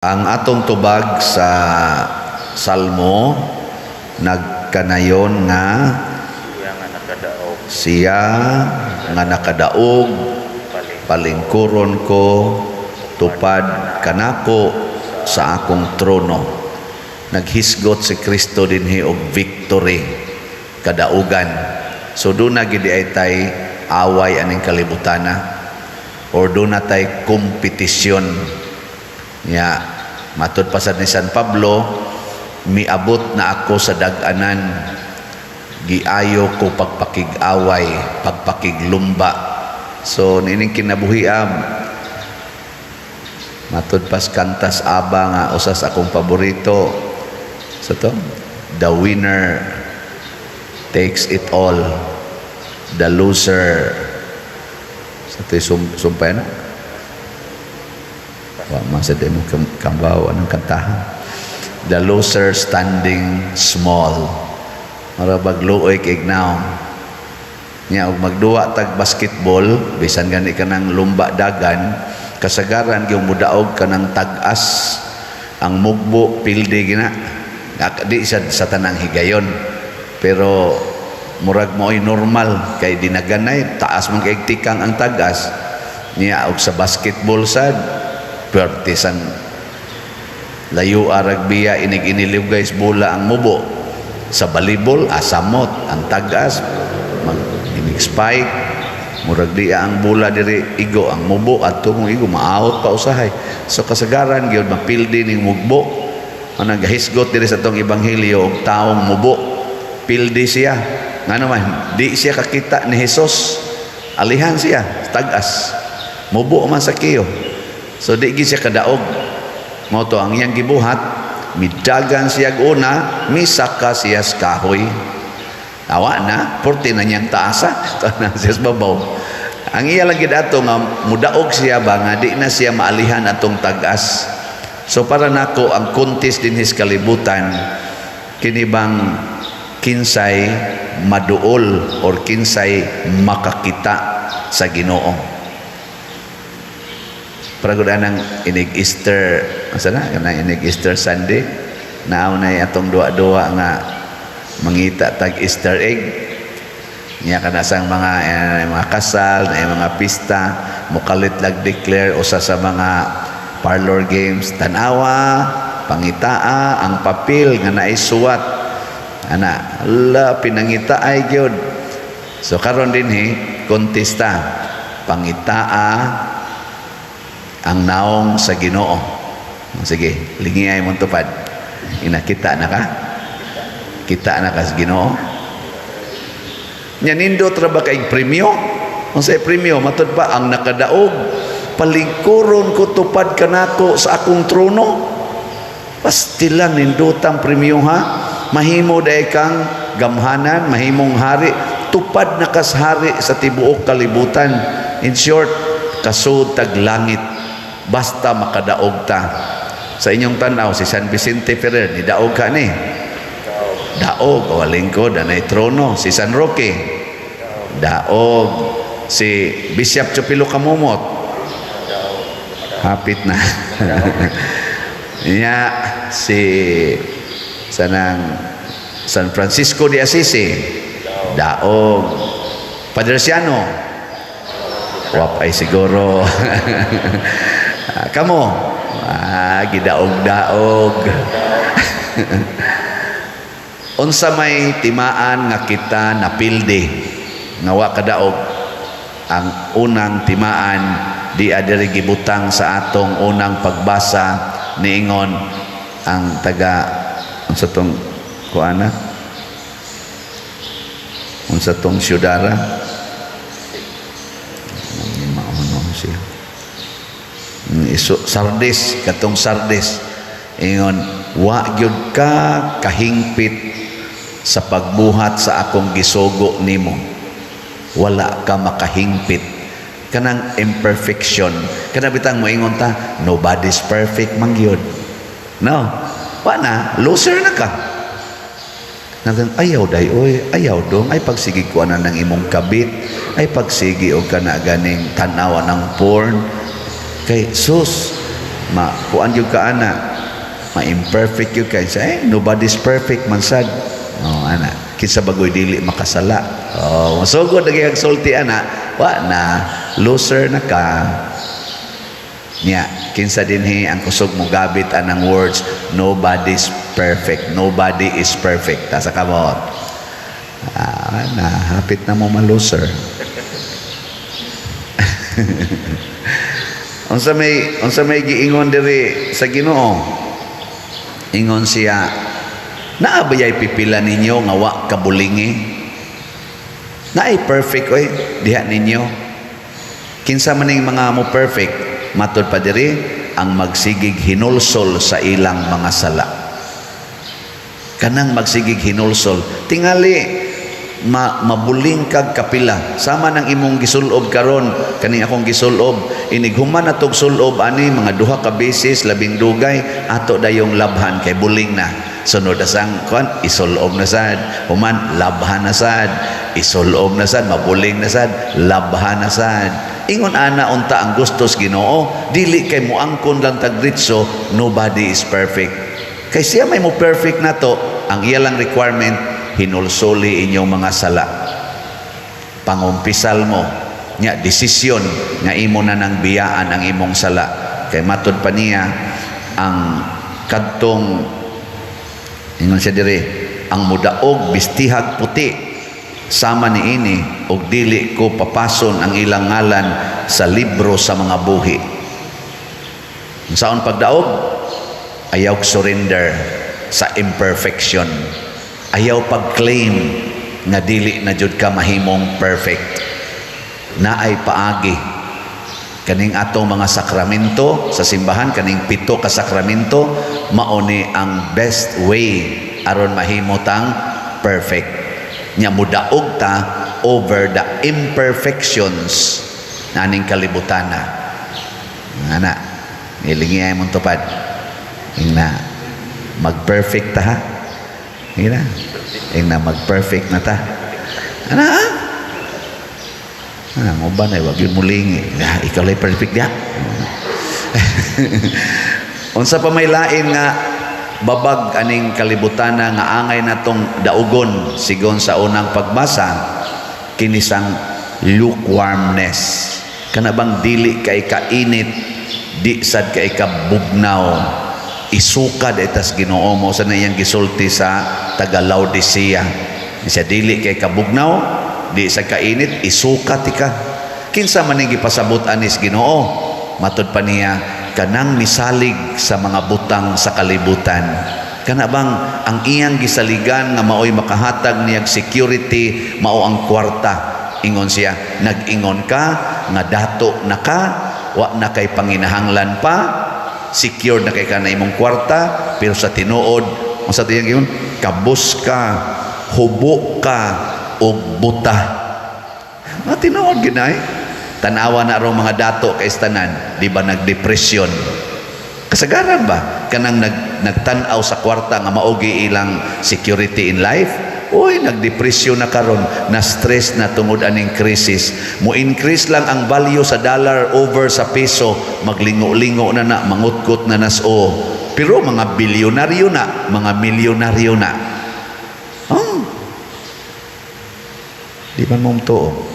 Ang atong tubag sa Salmo nagkanayon nga siya nga nakadaog siya nga nakadaog paling palingkuron ko, tupad kanako sa akong trono. Naghisgot si Kristo dinhi og victory, kadaugan. So duna gid ay tay away aning kalibutana or duna tay kompetisyon. Nya matud pa sad ni San Pablo, "Miabot na ako sa dag-anan, giayo ko pagpakig-away, pagpakiglumba." So niining kinabuhiam, matud pas kantas ABBA nga usas akong paborito sa to, "The winner takes it all, the loser," sa to sumpay na wa man sa demo kambaw anong kantahan, "The loser standing small." Mara bagluoy kay now nya og magduwa tag basketball, bisan gani ka ng lumba dagan, kasagaran gyud mudaog ka ng tag-as, ang mugbo pildi gina. Di sa tanang higayon, pero murag mo ay normal kay dinaganay taas man kay tikang ang tag-as niya. Og sa basketball sad, puwerte sang layo arag biya inig iniliw guys bola ang mubo. Sa volleyball, asamot ang tag-as, mag inig spike, murag diya ang bola diri igo ang mubo adto mong igo, maawot pa usahay. So kasagaran gyud mapildi ning mugbo. Ang nagahisgot diri sa atong ebanghelyo og taong mubo, pildi siya, ngano man di siya kakita ni Hesus, alihan siya tag-as, mubo man sa kiyo. So di gid siya kadaog. Mao to ang iyang gibuhat, midagan siya una, misaka siya sa kahoy. Awa na, purti na niyang taasa. Ito na siya sa babaw. Ang iya lang gid ato nga mudaog siya ba nga di na siya maalihan atong tag-as. So para nako, ang contest dinhi sa kalibutan kini bang kinsay maduol or kinsay makakita sa Ginoo. Para gud anang inig Easter, asa na kanang inig Easter Sunday, naaw na atong duwa-duwa nga mangita tag Easter egg. Niya kana sang mga mga kasal, na mga pista, mukalit lag declare usa sa mga parlor games, "Tan-awa, pangitaa ang papel nga naay suwat." Ana, ala, pinangita ay gyud. So karon dinhi kontesta, pangitaa ang naong sa Ginoo. Sige, lingi mong tupad. Inakita na ka? Kita na ka sa Ginoo? Nya nindot ra ba kay premyo? Unsay premyo? Matud pa ang nakadaog, palingkuron ko, tupad kanako sa akong trono. Pastilan nindotang premyo ha. Mahimo day kang gamhanan, mahimong hari, tupad na kas hari sa tibuok kalibutan. In short, kasud tag langit basta makadaog ta. Sa inyong tanaw, si San Vicente Ferrer, ni daog ka ni? Daog, o lingkod, anay trono. Si San Roque, daog. Si Bishop Chupilo Kamumot, hapit na. Nya, si sanang San Francisco de Assisi, daog. Padre Siano, wap ay siguro. Ah, kamo, gidaog-daog. Unsa may timaan nga kita napildi nga wa kadaog? Ang unang timaan di adiri gibutang sa atong unang pagbasa, niingon ang taga unsa tong kuana, unsa tong syudara, maono siya. Iso, Sardis, katong Sardis, ingon, "Wa gyud ka kahingpit sa pagbuhat sa akong gisugo nimo." Wala ka makahingpit, kanang imperfection kana bitang moingon ta, "Nobody's perfect man gyud," no? Wa na, loser na ka. Nagang ayaw day oy, ayaw dong ay pagsigi ko na ng imong kabit, ay pagsigi og kana ganing tanawa ng porn kay sus. Ma kuan gyud ka ana, ma-imperfect gyud ka. Sa, eh, nobody's perfect man sad. Oh, ana. Kinsa bagoy dili makasala? Oh, masugod lagi ang sulti ana, wa na, loser na ka. Nya, kinsa dinhi ang kusog mo gabit anang words, "Nobody's perfect, nobody is perfect"? Taas kamot. Ah, na hapit na mo ma-loser. Unsa may giingon diri sa Ginoo? Ingon siya, "Naa bayay pipila ninyo nga wa kabulingi? Naay perfect oy diha ninyo?" Kinsa man ning mga mo perfect? Matod pa diri, ang magsigig hinulsol sa ilang mga sala. Kanang magsigig hinulsol. Tingali mabuling kag kapila sama ng imong gisulob karon, kani akong gisulob, inig human na tog sulob ani mga duha ka beses, labing dugay, ato dayong labhan kay buling na. Sunod na sang kuan, isulob na sad. Human, labhan na sad, isulob na sad, mabuling na sad, labhan na sad. Ingon ana unta ang gustos Ginoo, dili kay muangkon lang tag diretso, "Nobody is perfect," kay siya may mo perfect nato. Ang iya lang requirement, hinulsoli inyong mga sala, pangumpisal mo nya, desisyon nga imo na nang biyaan ang imong sala. Kay matod pa niya ang kadtong, ingon siya diri, ang mudaog bistihag puti sama niini og dili ko papason ang ilang ngalan sa libro sa mga buhi. Saon pagdaog? Ayaw surrender sa imperfection. Ayaw pag-claim nga dili na jud ka mahimong perfect. Naay paagi, kaning atong mga sakramento sa simbahan, kaning pito ka sakramento, mao ni ang best way aron mahimo tang perfect. Nya mudaog ta over the imperfections naning kalibutana. Ana, nilingi ay mong tupad. Ingna, mag-perfect ta ha. Ingna, ingna mag-perfect na ta. Ana ha? Ah, mo ba na wag yun mulingi. Ah, ikaw lay perfect diha. Unsa pa may lain nga babag aning kalibutana nga angay natong daugon sigon sa unang pagbasa? Kinisang lukewarmness. Kana bang dili kay kainit, di sad kay kabugnaw, isukad itas Ginoo mo sa iyang gisulti sa taga Laodicea. Siya dili kay kabugnaw, di sa kainit, isuka tika. Kinsa man ning gipasabot anis Ginoo? Matod pa niya, kanang misalig sa mga butang sa kalibutan. Kana bang ang iyang gisaligan nga maoy makahatag niyag security mao ang kwarta. Ingon siya, nag-ingon ka nga dato na ka, wa na kay panginahanglan pa, secure na kay ka na imong kwarta, pero sa tinuod, unsa tiyang ingon, kabus ka, hubo ka og buta. Mga tinuod ginay. Tanawa na rong mga dato kay tanan, di ba nagdepresyon? Kasagaran ba kanang nagtan-aw sa kwarta nga maogi ilang security in life? Uy, nagdepresyon na karon, na stress na tungod aning crisis. Mo increase lang ang value sa dollar over sa peso, maglingo-lingo na na, mangutkot na nas o. Pero mga bilyonaryo na, mga milyonaryo na. Oh. Di man mo tuo.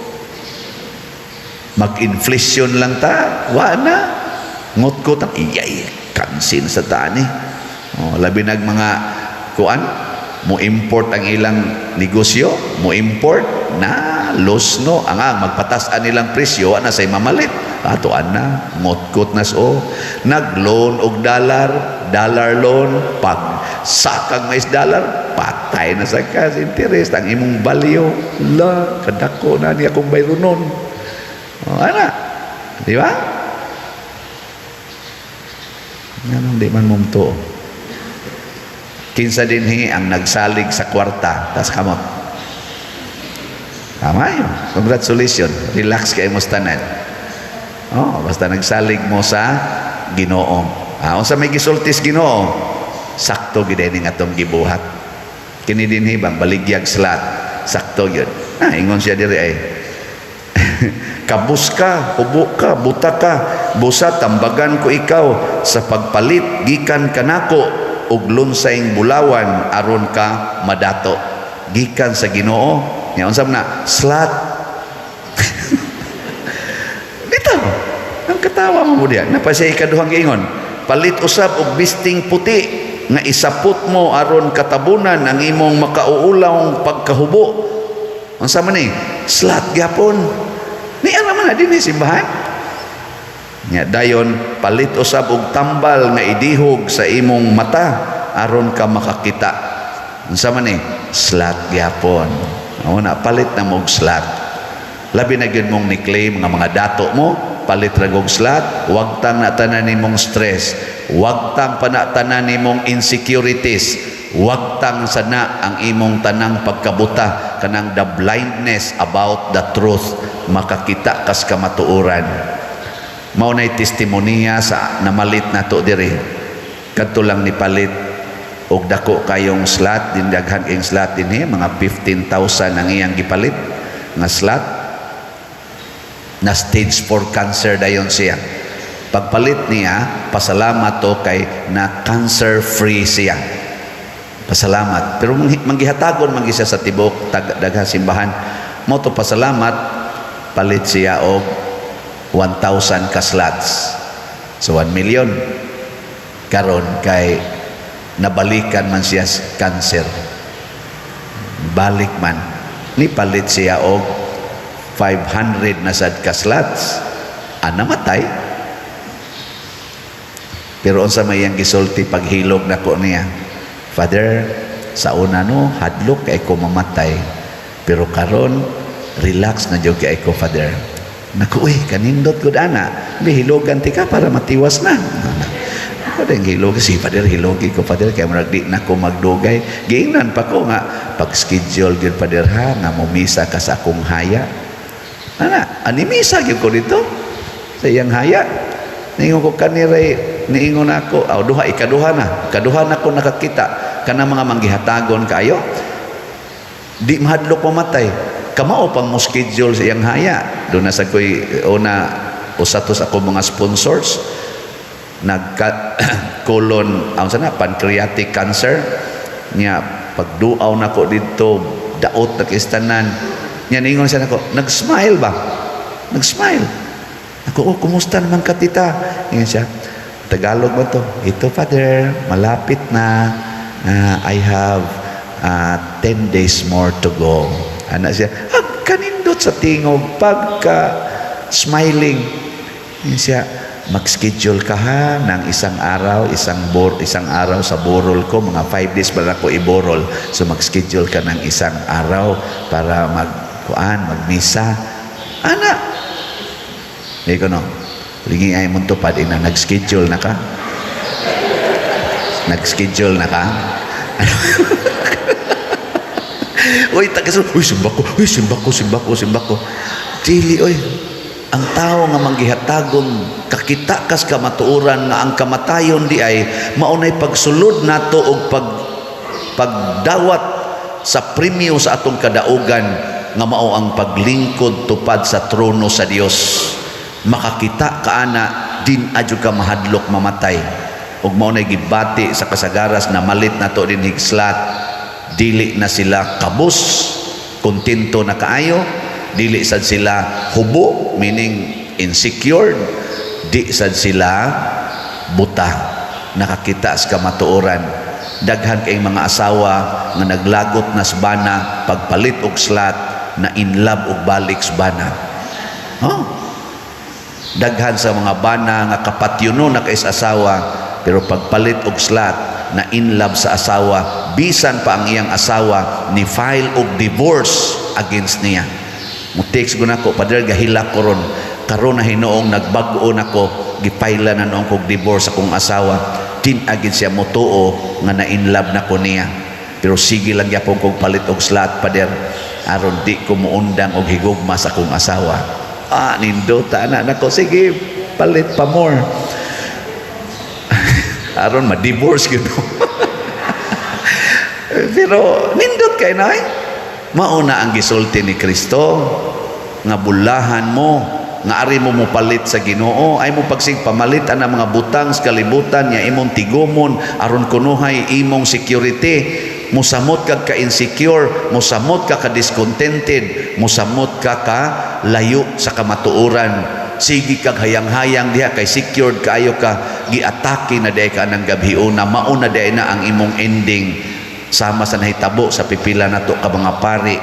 Mag-inflation lang ta, wa na. Ngutkot ang iyay, kansin sa tani. Oh, labi nag mga kuan, mo import ang ilang negosyo, mo import na los no, ang magpatas nilang presyo, wa na say mamalit. Atoan na, ngutkot na so. Nag-loan og dollar, dollar loan, pag sakag mais dollar, patay na sa kas interest ang imong value. La, kadako na niya akong bayronon. Oh, ana. Di ba? Nganong di man mong. Kinsa dinhi ang nagsalig sa kwarta? Tas kamot. Tama yun. Congratulations. Relax kay mo tanan. Oh, basta nagsalig mo sa Ginoo. Ah, unsa may gisultis Ginoo? Sakto gid ni atong gibuhat. Kini dinhi bang baligyag slot. Sakto gyud. Ah, ingon siya diri ay. Kabus ka, hubo ka, buta ka, busa tambagan ko ikaw sa pagpalit gikan kanako og lunsayng bulawan aron ka madato. Gikan sa Ginoo. Nya unsa man na? Slut. Bitaw. Ang katawa mo diya. Naa pa siya ikaduhang giingon. Palit usab og bisting puti nga isapot mo aron katabunan ang imong makauulawng pagkahubo. Unsa man ni? Slut gyapon. Niya naman na dinhi simbahan. Nya dayon palit usab og tambal nga idihog sa imong mata aron ka makakita. Unsa man ni? Slut gyapon. Mao na, palit na mo og slut. Labi na gyud mong ni-claim nga mga dato mo, palit ra og slut, wagtang na tanan nimong stress, wagtang pa na tanan nimong insecurities, wagtang sana ang imong tanang pagkabuta, kanang the blindness about the truth, makakita kas kamatuoran. Mao nay testimonya sa namalit nato diri. Kadto lang nipalit og dako kayong slut din, daghan kayong slut dinhi, mga 15,000 ang iyang gipalit nga slut. Na stage 4 cancer dayon siya. Pagpalit niya, pasalamat to kay na cancer free siya. Pasalamat. Pero manggihatagon man siya sa tibok daghan simbahan. Mao to, pasalamat, palit siya og 1,000 ka slots. So 1 million. Karon kay nabalikan man siya sa cancer. Balik man. Ni palit siya og 500 na sad ka slots. Ah, namatay. Pero unsa may iyang gisulti paghilog nako niya? "Father, sa una no, hadlok kay ko mamatay. Pero karon relax na jud kay ko, Father." Naku, uy, kanindot gud ana. Di hilogan tika para matiwas na. Ako din hilog si Father, hilogi ko, Father, kay murag di na ko magdugay. Giingnan pa ko nga pag-schedule gyud, Father, ha, nga momisa ka sa akong haya. Ana, animisa gyud ko dito sa iyang haya. Niingon ko kaniray, niingon ako, aw duha, ikaduha na. Ikaduha na ko nakakita kanang mga manggihatagon kaayo. Di mahadlok mamatay. Kamao pang mo schedule sa iyang haya. Doon na sa ko'y una usa to sa ako mga sponsors, nagka colon ang sana pancreatic cancer niya. Pagduaw nako didto, daot na kistanan niya. Ningon siya nako, nag-smile ba, nag-smile ako. "Oh, kumusta naman ka, tita?" Ingon siya, Tagalog ba to ito, "Father, malapit na. I have 10 days more to go." Ana siya, ag kanindot sa tingog, pagka smiling. Ingon siya, "Mag-schedule ka ha ng isang araw, isang araw sa burol ko, mga 5 days ba ako iborol. So mag-schedule ka ng isang araw para mag kuan, magmisa." Ana. Hindi ko no. Lingi ay mong tupad ina, nag-schedule na ka? Nag-schedule na ka? Uy, taga, uy, simba ko, uy, simba ko, simba ko, simba ko. Dili, uy. Ang tao nga manggihatagon, kakita kas kamatuoran nga ang kamatayon di ay maunay pagsulod nato og pagdawat sa premyo sa atong kadaugan nga mao ang paglingkod tupad sa trono sa Dios. Makakita ka ana, din adyo ka mahadlok mamatay. Ug mao nay gibati sa kasagaras na malit nato din higslat, dili na sila kabus, kontento na kaayo, dili sad sila hubo, meaning insecure, di sad sila buta, nakakita sa kamatuoran. Daghan kay mga asawa nga naglagot na sa bana, pagpalit og slut, na in love og balik sa bana. Oh. Daghan sa mga bana nga kapatyuno na kay sa asawa, pero pagpalit og slut, na in love sa asawa, bisan pa ang iyang asawa ni file og divorce against niya. Mo text ko nako, "Padre, gahilak ko ron. Karon na hinuong nagbag-o nako, gipayla na noong kog divorce akong asawa. Din agid siya motuo nga na in love na ko niya. Pero sige lang gyapon kog palit og slut, Pader, aron di ko muundang og higugma sa akong asawa." Ah, nindota na nako, sige, palit pa more. Aron ma-divorce gyud mo. Pero nindot kay na eh. Mauna ang gisulti ni Kristo. Nga bulahan mo, nga ari mo mopalit sa Ginoo. Ay mo pagsig pamalit ang mga butang sa kalibutan nga imong tigumon aron kunuhay imong security. Musamot ka ka insecure, musamot ka ka discontented, musamot ka ka layo sa kamatuoran. Sige kag hayang-hayang diha kay secured kaayo ka, giatake na diay ka ng gabhiona, mao na diay na ang imong ending, sama sa nahitabo sa pipila nato ka mga pari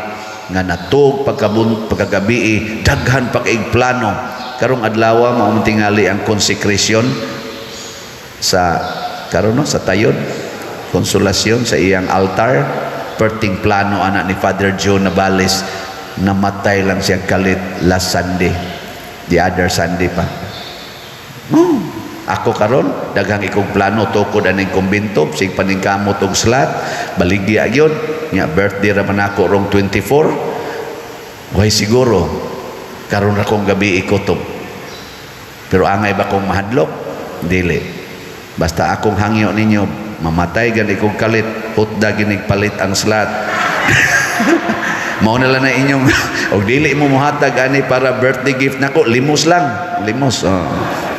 nga natug pagkabun pagkagabi, daghan pa kaig plano. Karong adlaw mao man tingali ang consecration sa karon, no, sa Tayod, Konsolasyon, sa iyang altar. Perting plano ana ni Father Joe Navales. Namatay lang siya kalit last Sunday, the other Sunday pa. Oh, ako karon daghang ikong plano tukod aning kumbento, sig paningkamot og slot baligya gyud nya. Birthday ra man ako rong 24. Way siguro karon ra kong gabi ikutob, pero angay ba kong mahadlok? Dili. Basta akong hangyo ninyo, mamatay gani kong kalit, hutda ginig palit ang slot. Mao na lang na inyong og dili mo mohatag ani para birthday gift nako, limos lang, limos. Oh.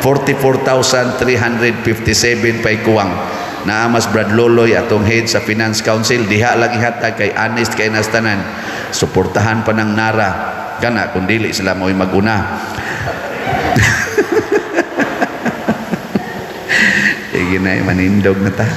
44,357 pay kuwang. Naa mas Brad Loloy, atong head sa Finance Council, diha lang ihatag kay honest kay nastanan. Suportahan pa ng Nara kana kung dili sila mo'y maguna. Sige na, manindog na ta.